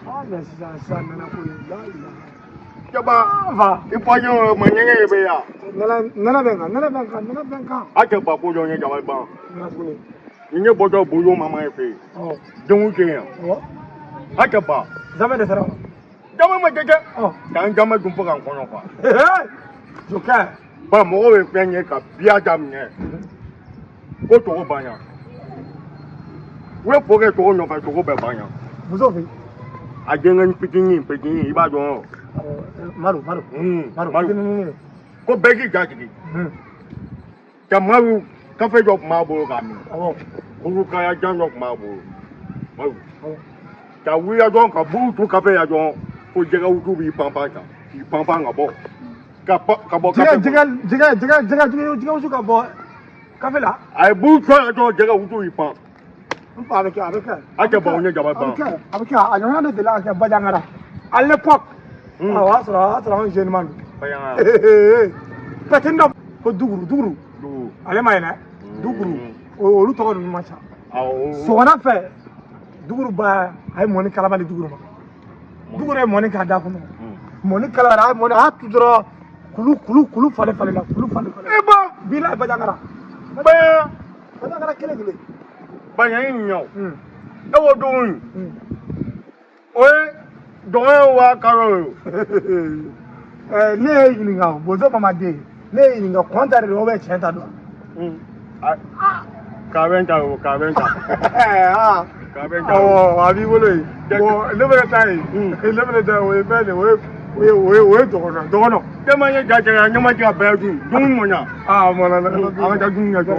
Ah, mais sisan sisan nɛnɛ ko in, la ilaha. Jaba. Va. I fajɛ ma ɲɛgɛn ye bɛ yan. Nɛnɛ, nɛnɛ bɛ n kan, nɛnɛ bɛ n kan, nɛnɛ bɛ n kan. A cɛ ba ko jɔn ye jaba ban. Nɛnɛ tuguni. Ni ne bɔtɔ bozo mama ye fɛ yen. Denw tɛ yan. A cɛ ba. Jamais de sera wa. Jama ma jɛjɛ. K'an jama dun fo k'an kɔnɔ fa. Jokɛ. Ba mɔgɔw bɛ fɛn ye ka biya daminɛ. Ko togo banna. U ye fo kɛ togo nɔfɛ, togo bɛɛ banna. Muso fɛ. A denkɛ fitinin fitinin, i b'a dɔn. Maru, Maru. Maru. Maru. Fitinin. Ko bɛɛ k'i jatigi. Ka Maru kafe dɔ tun b'a bolo k'a min. Kuru kaya jan dɔ tun b'a bolo. Maru. Ka wuli dɔrɔn ka buru tu kafe la dɔrɔn ko jɛgɛ wusu b'i panpan kan k'i panpan ka bɔ. Ka bɔ Jɛgɛ kafe kɔnɔ. Jɛgɛ, jɛgɛ, jɛgɛ, jɛgɛ, jɛgɛ, jɛgɛ wusu ka bɔ kafe la. A ye buru tu la dɔrɔn, jɛgɛ wusu y'i pan. N fa, a bɛ kɛ, a bɛ kɛ. A cɛ baw, ne jaba A bɛ ban. kɛ, a bɛ kɛ. A ɲɔgɔnna de delila ka kɛ Bajangara à l'époque. O y'a sɔrɔ anw jeune man don. Bayan. Pɛtini dɔ ko Duguru, Duguru. Dugu. Ale ma ɲinɛ Duguru, olu tɔgɔ ninnu man ca. Awɔ. Sɔgɔmada fɛ, Duguru ba a ye mɔni kalama di Duguru ma. Duguru ye mɔni k'a da kɔnɔ. Mɔni kalama, a ye mɔni, a y'a tu dɔrɔn, kulu kulu kulu falen falen la, kulu falen falen. E ba. Bilayi, Bajangara. Bayan. Bajangara kelen kelen. Bayan yi ɲɛ o. E ko dugu in. O ye dɔgɔ ye wa karo ye o. Ne ye ɲininka, bozo mamaden, ne ye ɲininka, kɔn ta de don ou bien tiɲɛ ta don? K'a ta o, k'a ta. K'a bɛ ta o. Awɔ, a b'i bolo yen. Bon, ne bɛna taa yen. Ne bɛna taa yen, o ye fɛn de ye, o ye dɔgɔnɔ dɔgɔnɔ. Ne ma ye ja cɛ, ne ma se ka bɛɛ dun. Dumuni mɔna. Aa, mɔna. An ka taa dumuni kɛ.